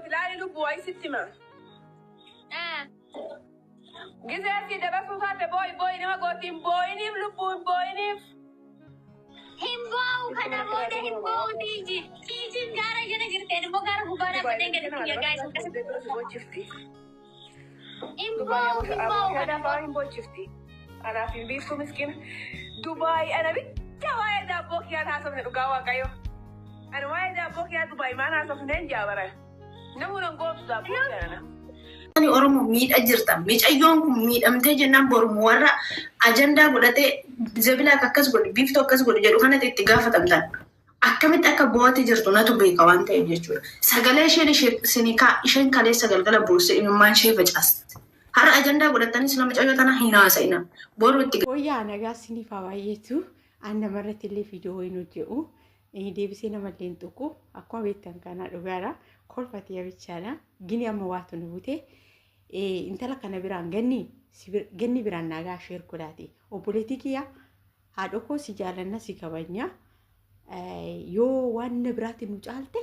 gooti laali lubbuu wayi sitti hima. Gisee asii dabarsuu taate boo'i boo'i nama gooti hin boo'iniif lubbuu hin boo'iniif. Hin boo'u kana booda hin boo'u tiiji. Tiijiin gaara jala jirteen immoo gaara gubbaa dhaabbateen gadi xiyya gaa'is akkasitti. Hin boo'u hin boo'u kana booda. Hin boochifti. Anaaf hin biiftuu miskiina. Dubaay ana bicha waa'ee daabboo kiyyaa haasofne dhugaa waaqayyo. Ani waa'ee daabboo kiyyaa Dubaay maan haasofne hin jaabara. Namni nan gootu daabboo kiyyaa. Ani Oromoo miidha jirta. Micayyoon kun miidhamtee jennaan borumu warra ajandaa godhatee zebilaak akkas godhe biiftuu akkas godhe jedhu kanatti itti gaafatamtan. Akkamitti akka bo'aatti jirtu natu beeka waan ta'eef jechuudha. Sagalee isheen sinikaa isheen kaleessa galgala boossee imimmaan ishee facaasti. Har'a ajandaa godhatanis nama mucayyoo tana hin haasa'ina. Boru itti Wayyaa nagaa isiniif haa baay'eetu. An namarratti illee viidiyoo hin hojje'u. Deebisee namallee hin tuqu. Akkuma beektan kana dhugaadha. Kolfati yabichaadha. Gini amma waatu nu bute. Intala kana biraan ganni ganni biraan nagaa share godhaati. Obboleettii kiyya haadha koo si jaalanna si kabajna. Yoo waan na biraatti nu caalte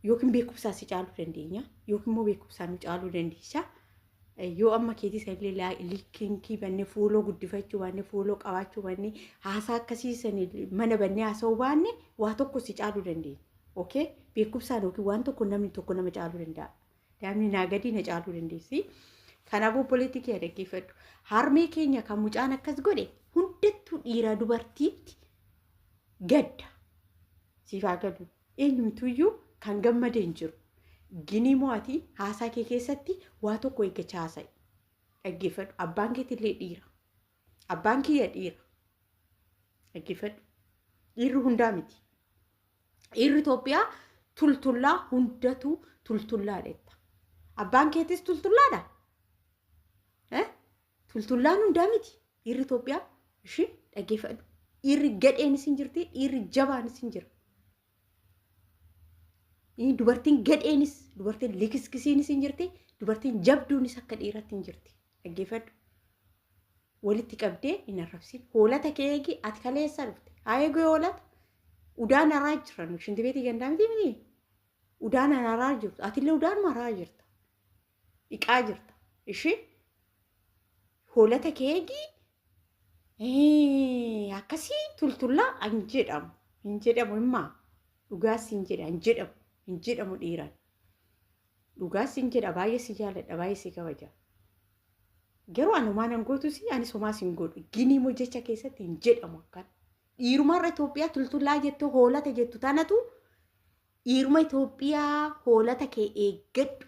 yookiin beekumsaa si caaluu dandeenya yookiin immoo beekumsaa nu caaluu dandeessa. Yoo amma keetii sanillee liikinkii bannee fuuloo guddifachuu baannee fuuloo qabaachuu baannee haasaa akkasii sani mana bannee haasa'uu baanne waa tokko si caaluu dandeenya. Okay? Beekumsaan yookiin waan tokko namni tokko nama caaluu danda'a. Daa'imni naa gadii na caaluu dandeessi. Kanaafuu obboleettii kee dhaggeeffadhu. Harmee keenya kan mucaan akkas godhe hundattuu dhiira dubartiitti gadda. Siif haa galu. Eenyumtuyyuu kan gammade hin jiru. Ginii mo'atii haasaa kee keessatti waa tokko eeggachaa haasa'i. Dhaggeeffadhu. Abbaan keetillee dhiira. Abbaan kiyya dhiira. Dhaggeeffadhu. Dhiirri hundaa miti. Dhiirri Itoophiyaa tultullaa hundatu tultullaadha jetta. Abbaan keetis tultullaadha? Tultullaan hundaa miti. Dhiirri Itoophiyaa ishii dhaggeeffadhu. Dhiirri gadheenis hin jirti, dhiirri jabaanis hin jira. Dubartiin gadheenis, dubartiin likiskisiinis hin jirti, dubartiin jabduunis akka dhiiratti hin jirti. Dhaggeeffadhu. Walitti qabdee hin arrabsin. Hoolata kee eegi ati kaleessa dhufte. Haa eeguu hoolata. Udaan haraa jiran shinti beetii gandaa miti miti. Udaan haraa jirtu. Atillee udaanuma haraa jirta. Dhiqaa jirta. Ishii hoolata kee eegi akkasii tultullaa hin jedhamu. Hin jedhamu himmaa. Dhugaas hin jedha hin jedhamu. Hin jedhamu dhiiraan. Dhugaas hin jedha baay'ee si jaaladha baay'ee si kabaja. Garuu ani homaa nan gootus anis homaas hin godhu. Ginii immoo jecha keessatti hin jedhamu akkana. Dhiirumarra Itoophiyaa tultullaa jettu hoolata jettu tanatu dhiiruma Itoophiyaa hoolata kee eeggadhu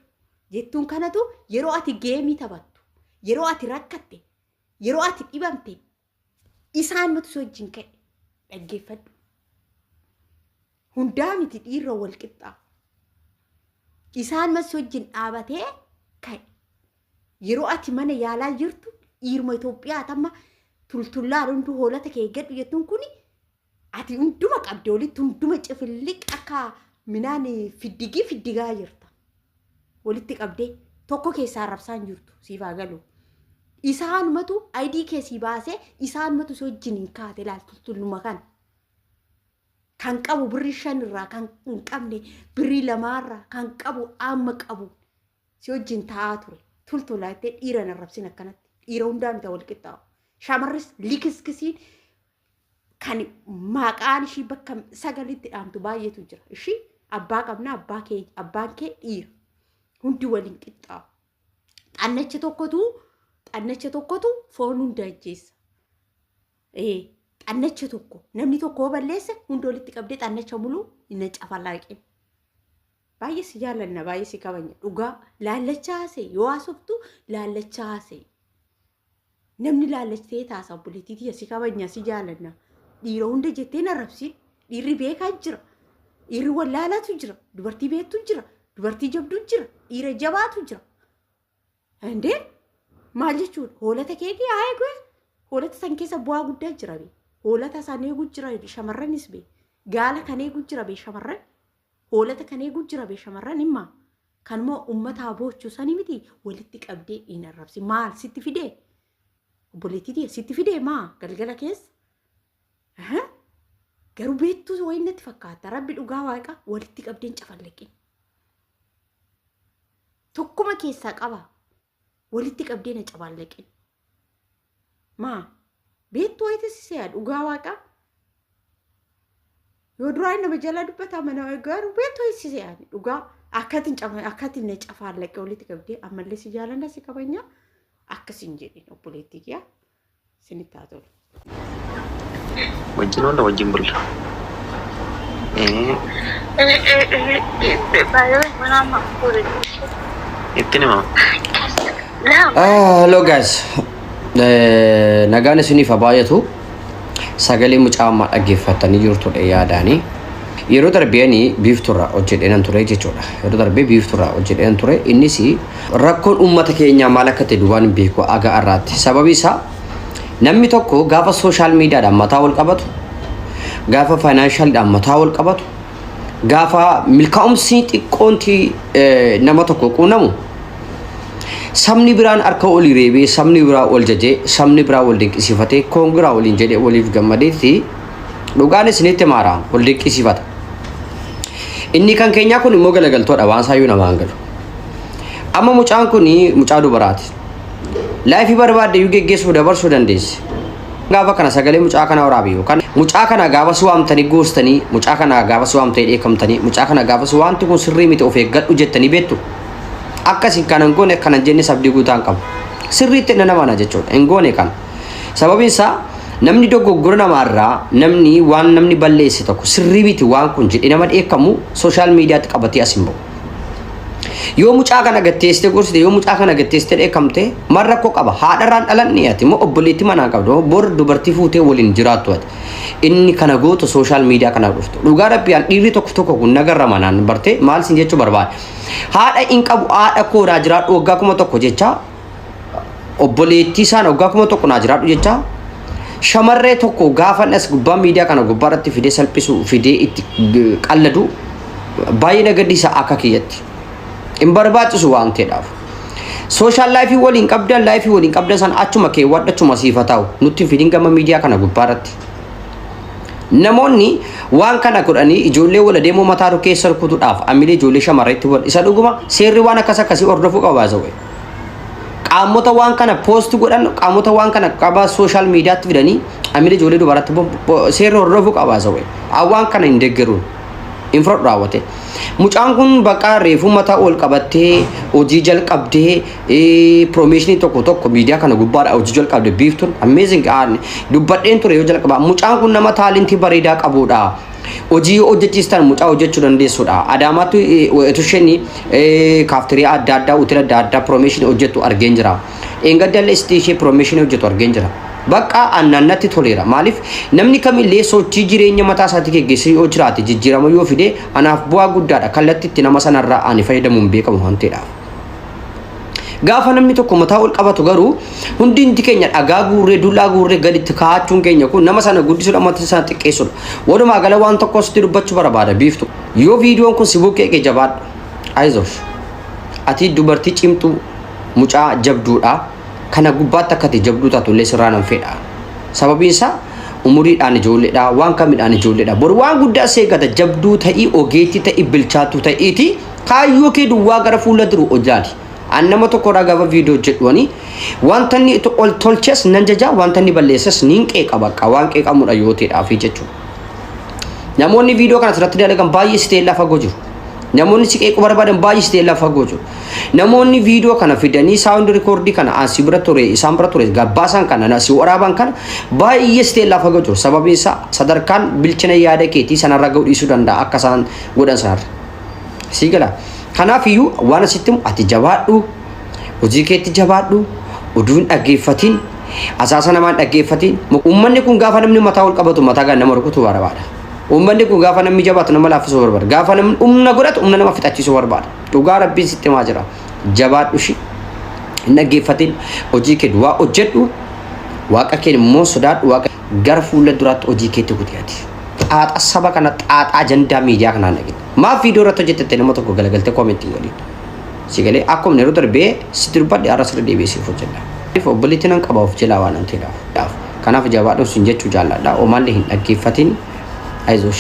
jettuun kanatu yeroo ati geemii taphattu yeroo ati rakkatte yeroo ati dhibamte isaan matu si wajjin ka'e dhaggeeffadhu. Hundaa miti dhiirra wal qixxaawu. Isaan matu si wajjin dhaabatee ka'e. Yeroo ati mana yaalaa jirtu dhiiruma Itoophiyaa tamma tultullaa hunduu hoolata kee eeggadhu jettuun kuni ati hunduma qabde walitti hunduma cifilliq akka minaan fiddigii fiddigaa jirta. Walitti qabdee tokko keessaa arrabsaa hin jirtu siif haa galu. Isaanumatu ayidii kee sii baasee isaanumatu si wajjin hin kaate laal tultulluma kana. Kan qabu birrii 5 irraa kan hin qabne birrii 2 irraa kan qabu amma qabu si wajjin taa'aa ture. Tultulaa jettee dhiira hin arrabsin akkanatti. Dhiira hundaa miti wal qixxaawu. Shamarris likiskisiin kan maqaan ishii bakka sagalitti dhaamtu baay'eetu jira. Ishii abbaa qabna abbaa kee abbaan kee dhiira. Hundi waliin qixxaawu. Xannacha tokkotu foon hunda ajjeessa. Xannacha tokko namni tokko yoo balleesse hunda walitti qabdee xannacha muluu hin cafalaaqin. Baay'ee si jaallanna baay'ee si kabajna dhugaa laallachaa haasa'e yoo haasoftu laallachaa haasa'e. Namni laallachitee taasa obboleettii tiyya si kabajna si jaallanna. Dhiira hunda jettee na arrabsin. Dhiirri beekaa jira. Dhiirri wallaalatu jira. Dubartii beektu jira. Dubartii jabduu jira. Dhiira jabaatu jira. Indee maal jechuudha? Hoolata keetii haa eegu. Hoolata san keessa bu'aa guddaa jira bee. Hoolata san eeguu jira shamarranis bee. Gaala kan eeguu jira bee shamarran. Hoolata kan eeguu jira bee shamarran himma. Kanuma uummataa boochuu sanii miti walitti qabdee hin arrabsi. Maal sitti fidee? Obboleettii tiyya sitti fidee maa galgala keessa? Garuu beektuu wayii natti fakkaata. Rabbi dhugaa waaqa walitti qabdee hin cafallaqin. Tokkuma keessaa qaba. Walitti qabdee na cabaallaqin. Maa beektu wayitis si'a dhugaa waaqaa. Yoo duraan nama jala dubbataa mana garuu beektu wayitis si'a dhugaa akkatiin akkatiin na cafaallaqee walitti qabdee ammallee si jaalanna si kabajna akkas hin jedhin obboleettii kiyya sinitti haa tolu. Wajjin oolla wajjin bulla. Ittiin himaa. Hello guys. Nagaan isiniif haa baay'atu. Sagalee mucaa ammaa dhaggeeffatanii jirtudha yaadaanii. Yeroo darbee biifturraa hojjedhee nan ture jechuudha. Yeroo darbee biifturraa hojjedhee nan ture. Innis rakkoon uummata keenyaa maal akka ta'e duwwaan hin beeku aga har'aatti. Sababi isaa namni tokko gaafa social mediadhaan mataa wal qabatu, gaafa financialidhaan mataa wal qabatu, gaafa milkaa'umsi xiqqoonti nama tokko quunnamu sabni biraan harka olii reebee, sabni biraa ol jajee, sabni biraa wal dinqisiifatee, congra waliin jedhee waliif gammadeetti dhugaan isinitti maara wal dinqisiifata. Inni kan keenyaa kun immoo galagaltoodha waan saayyuu namaan galu. Amma mucaan kun mucaa dubaraati. Life barbaadde iyyuu geggeessuu dabarsuu dandeessi. Gaafa kana sagalee mucaa kana waraabi yookaan mucaa kana gaafa si waamtanii goostanii, mucaa kana gaafa si waamtanii dheekkamtanii, mucaa kana gaafa si wanti kun sirrii miti of eeggadhu jettanii beektu. Akkasin kana hin goone kana jenne sabdii guutaa hin qabu. Sirriitti nama mana jechuudha. Hin goone kana. Sababiin isaa namni dogoggora namaarraa namni waan namni balleesse tokko sirrii miti waan kun jedhee nama dheekkamu social mediatti qabatee as hin bahu. Yoo mucaa kana gatteessite gorsite, yoo mucaa kana gatteessite dheekkamte maal rakkoo qaba? Haadharraan dhalanne ati immoo obboleettii manaa qabdu bor dubartii fuutee waliin jiraattu ati. Inni kana gootu social media kana dhuftu. Dhugaa rabbiyaan dhiirri tokko tokko kun nagarra manaan bartee maal sin jechuu barbaada? Haadha hin qabu haadha koo naa jiraadhu waggaa 1000 jecha obboleettii isaan waggaa 1000 naa jiraadhu jecha shamarree tokko gaafa as gubbaa miidiyaa kana gubbaa irratti fidee salphisu fidee itti qalladu baay'ee na gaddisa akka kiyyatti. Hin barbaachisu waan ta'eedhaaf. Social life waliin qabdan life waliin qabdan san achuma keewwadhu achuma siifa taa'u nutti hin fidin gama miidiyaa kana gubbaa irratti. Namoonni waan kana godhanii ijoollee wal adeemuu mataa keessa rukutuudhaaf amilee ijoollee shamarreetti wal isa dhuguma seerri waan akkas akkasii hordofuu qaba baasawwe. Qaamota waan kana post godhan qaamota waan kana qaba social mediatti fidanii amilee ijoollee dubaratti seerri hordofuu qaba baasawwe. Waan kana hin deeggaruun. Hin fudhadhu raawwate. Mucaan kun bakka reefuu mataa ol qabattee hojii jalqabdee promotion tokko tokko miidiyaa kana gubbaadha hojii jalqabde biiftuun amazing dubbadheen ture yoo jalqaba mucaan kun nama talent bareedaa qabudha. Hojii hojjechiistan mucaa hojjechuu dandeessudha. Adaamaatti isheen kaafteriyaa adda addaa hoteela adda addaa promotion hojjettu argeen jira. Eengaddallee ishee promotion hojjettu argeen jira. Bakka annannatti toleera. Maaliif namni kamillee sochii jireenya mataa isaatii geggeessee yoo jiraate jijjiirama yoo fide anaaf bu'aa guddaadha. Kallattii itti nama sanarraa ani fayyadamuun beekamu waan ta'eedhaaf. Gaafa namni tokko mataa ol qabatu garuu hundi keenya dhagaa guurree dullaa guurree gaditti kaa'achuun keenya kun nama sana guddisuudha mata sana xiqqeessudha. Walumaa gala waan tokko sitti dubbachuu barbaada biiftu. Yoo viidiyoon kun si buqqee jabaadhu. Ayizosh. Ati dubartii cimtuu mucaa jabduudha. Kana gubbaatti akka ati jabduu taatu illee sirraa nan fedha. Sababiin isaa umuriidhaan ijoolleedha waan kamidhaan ijoolleedha. Boru waan guddaa seegata jabduu ta'ii ogeettii ta'ii bilchaattuu ta'iiti kaayyoo kee duwwaa gara fuula duru hojjaati. An nama tokko irraa gaafa viidiyoo hojjedhuani wanta inni ol tolches nan jaja wanta inni balleesses nin qeeqa bakka waan qeeqamudha yoo ta'eedhaafi jechuudha. Namoonni viidiyoo kana asirratti dalagan baay'ee si ta'e lafa jiru. Namoonni si qeequu barbaadan baay'ee si ta'e lafa jiru. Namoonni viidiyoo kana fidanii sound record kana asii bira ture isaan bira ture gabbaasan kana asii waraaban kana baay'ee si ta'e lafa jiru. Sababiin isaa sadarkaan bilchina yaada keetii sanarra ga'uu dhiisuu danda'a akka isaan godhan sanarra. Sii gala. Kanaaf iyyuu waan asitti himu ati jabaadhu hojii keetti jabaadhu oduu hin dhaggeeffatin asaasa namaa hin dhaggeeffatin. Uummanni kun gaafa namni mataa ol qabatu mataa gaan nama rukutuu barbaada. Uummanni kun gaafa namni jabaatu nama laaffisuu barbaada. Gaafa namni humna godhatu humna nama fixachiisuu barbaada. Dhugaa rabbiin sitti himaa jira. Jabaadhu shi hin dhaggeeffatin hojii kee duwwaa hojjedhu waaqa kee immoo sodaadhu waaqa gara fuula duraatti hojii keetti kuti ati. Xaaxa saba kana xaaxa ajandaa miidiyaa kanaan dhagin. Maaf viidiyoo irratti hojjette nama tokko galagaltee comment hin godhin. Si galee akkuma yeroo darbee sitti dubbadhe har'a sirra deebi'ee siif hojjedha. Obboleettii nan qaba of jalaa waan ta'eedhaaf. Kanaaf jabaadhu sin jechuu jaalladha. Omaallee hin dhaggeeffatin. Ayizosh.